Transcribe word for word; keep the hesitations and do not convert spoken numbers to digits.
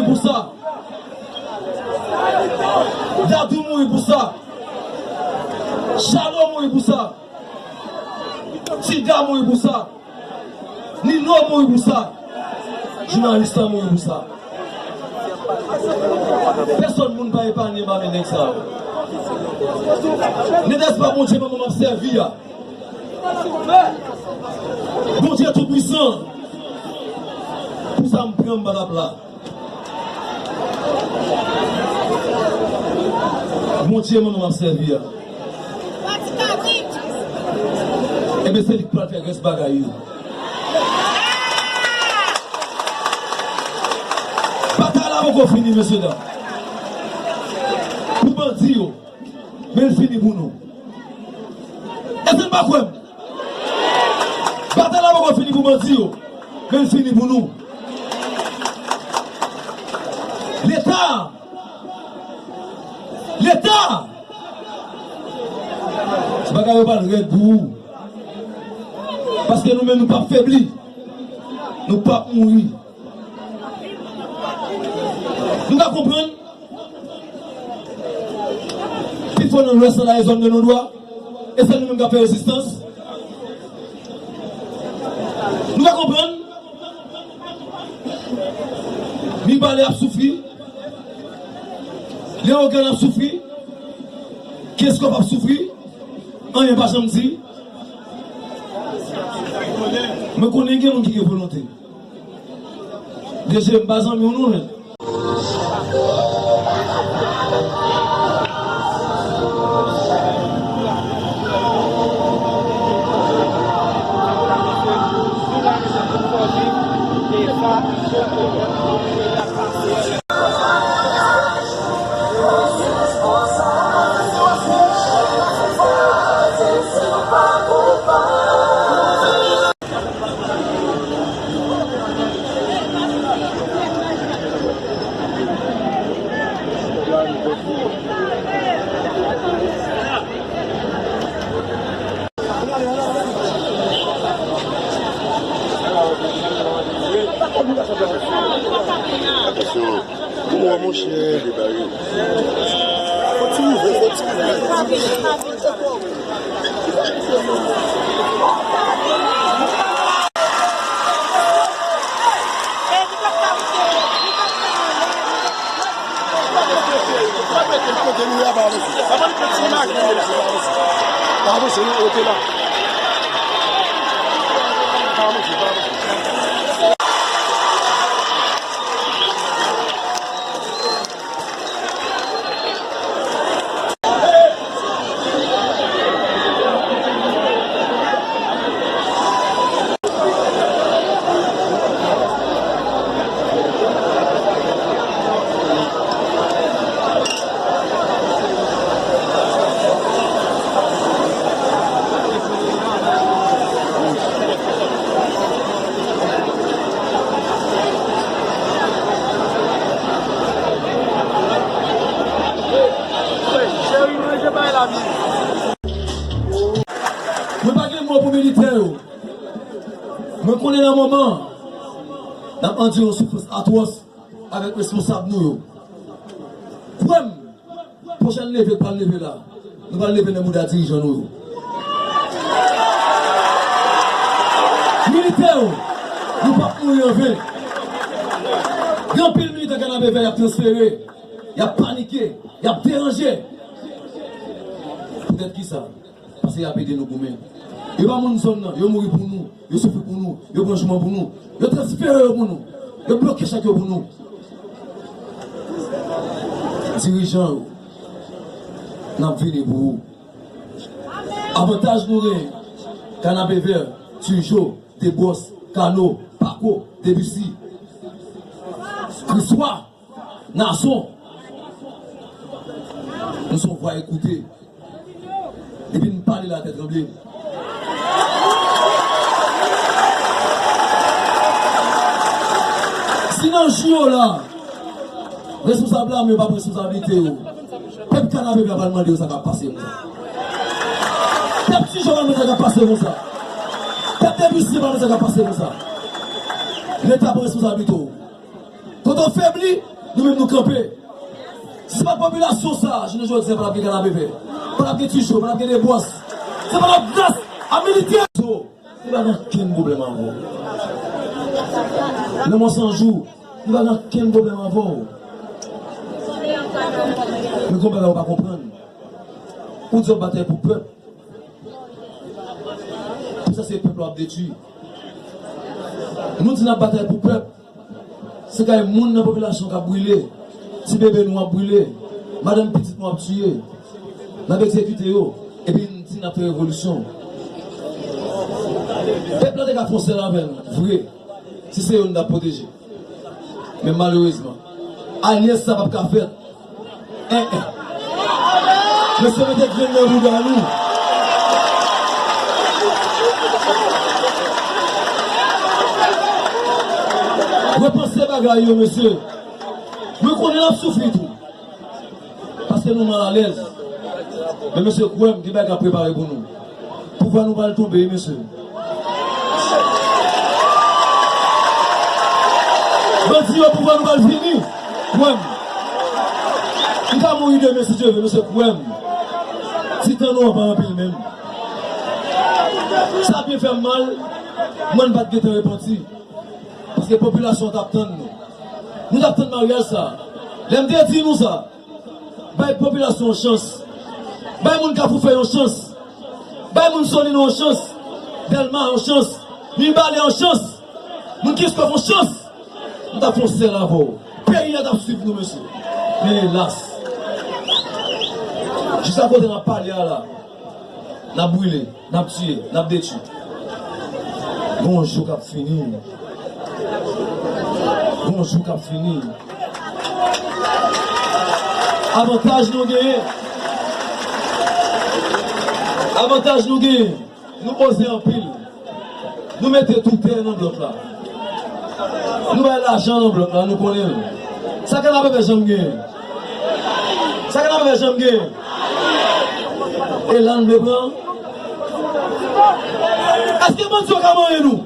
Pou sa. Dadou mouri pou sa. Chalo mouri pou sa. Tiga mouri pou sa. Nino mouri pou sa. Jounalis la mouri pou sa. Pèsonn moun pa epanye pa men nèg sa yo. Nenèz pa Bondye manman m ap sèvi a. Bondye Toupwisan. Pou sa m pran m pa t ap la. Bondye manman m ap sèvi a. Ebyen se li k pral fè rès bagay yo. Batay la poko fini, mesye dam. Pou bandi yo, men l fini pou nou. Èske n pa kwè m? Batay la poko fini pou bandi yo, men l fini pou nou. Leta! Leta! Bagay yo pral rèd pou ou. Paske nou menm nou p ap febli. Nou p ap mouri. Nou ka konprann? Pifò nan lwès la, e zòn de non dwa. E se nou menm k ap fè rezistans. Nou ka konprann? Mibalè ap soufri. Leyogàn ap soufri. Kenskòf ap soufri. Anyen pa janm di. Mwen konnen gen moun ki gen volonte. D G, m pa zanmi w non, men. Kòman, monchè? Fò ti ouvè, fò ti ouvè. Kote nou ye a pa avanse. Pa avanse, non, rete la. Pa avanse, pa avanse. Mwen pa gen mo pou militè yo. Mwen konnen nan moman n ap andire yon soufrans atwòs avèk responsab nou yo. Kwè m, pwochèn leve k pral leve la, nou pral leve nan bouda dirijan nou yo. Militè yo, nou p ap mouri anven. Gen anpil militan Kanapevè y ap transfere, y ap panike, y ap deranje. Poutèt kisa? Paske y ap ede nou goumen. Yo pa moun zòn nan, yo mouri pou nou, yo soufri pou nou, yo pran jouman pou nou, yo transfere yo pou nou, yo bloke chèk yo pou nou. Dirijan yo, n ap vini pou ou. Avantaj nou genyen, Kanapevè, Tijo, Debwòs, Kano, Pako, Debisi, Kriswa, Nason, nou se yon vwa ekoute. Depi n pale latè tranble. Si nan jou yo la, responsab lame yo pa pran responsablite yo, pèp Kanapevè a pral mande yo sa k ap pase konsa. Pèp Tijo pral mande sa k ap pase konsa. Pèp Debisi pral mande sa k ap pase konsa. Leta pran responsablite w. Kote w febli, Nou menm nou kanpe. Si se pa t popilasyon sa a, jounen jodi a, pa t ap gen Kanapevè. Pa t ap gen Tijo, pa t ap gen Debwòs. Se pa t ap gras a militè. Nou pa gen okenn pwoblèm avè w. Nan mwa san jou, nou pa gen okenn pwoblèm avè w. Men gen yon bagay ou pa konprann. Ou di w ap batay pou pèp. Pou sa se pèp la w ap detwi. Nou di n ap batay pou pèp. Se kay moun nan popilasyon k ap brile. Ti bebe nou ap brile. Madanm pitit nou ap tiye. N ap egzekite yo. Epi n di n ap fè revolisyon. Pèp la te ka fè yon sèl avè n, vre. Si se yo n t ap pwoteje. Men malerezman, alyans sa p ap ka fèt. Eh, eh. Mesye, mete grenn nan bouda nou. Repanse bagay yo, mesye. Mwen konnen n ap soufri tou. Paske nou malalèz. Men mesye, kwè m, gen bagay k ap prepare pou nou. Pouvwa nou pral tonbe, wi, mesye. Bandi yo, pouvwa nou pral fini. Kwè m. M ka mouri demen, si Dye vle, mesye, kwè m. Ti tan nou an pa anpil menm. Sa byen fè m mal, mwen m pa t gentan repanti. Paske popilasyon an t ap tann nou. Nou t ap tann maryaj sa a. Lè m te di nou sa, bay popilasyon yon chans. Bay moun Kafou Fèy yon chans. Bay moun Solino yon chans. Dèlma yon chans. Mibalè yon chans. Moun Kenskòf yon chans. Nou t ap fè yon sèl avè w. Peyi a t ap swiv nou, mesye. Men elas. Jiska kote n ap pale a la, n ap brile. N ap tiye, n ap detwi. Gon jou k ap fini. Gon jou k ap fini. Avantaj nou genyen. Avantaj nou genyen. Nou oze anpil. Nou mete tout tè nan blòk la. Nou bay lajan nan blòk la, nou konnen l. Sa Kanapevè janm genyen? Sa Kanapevè janm genyen? E la n vle pran? Èske bandi yo ka manyen nou?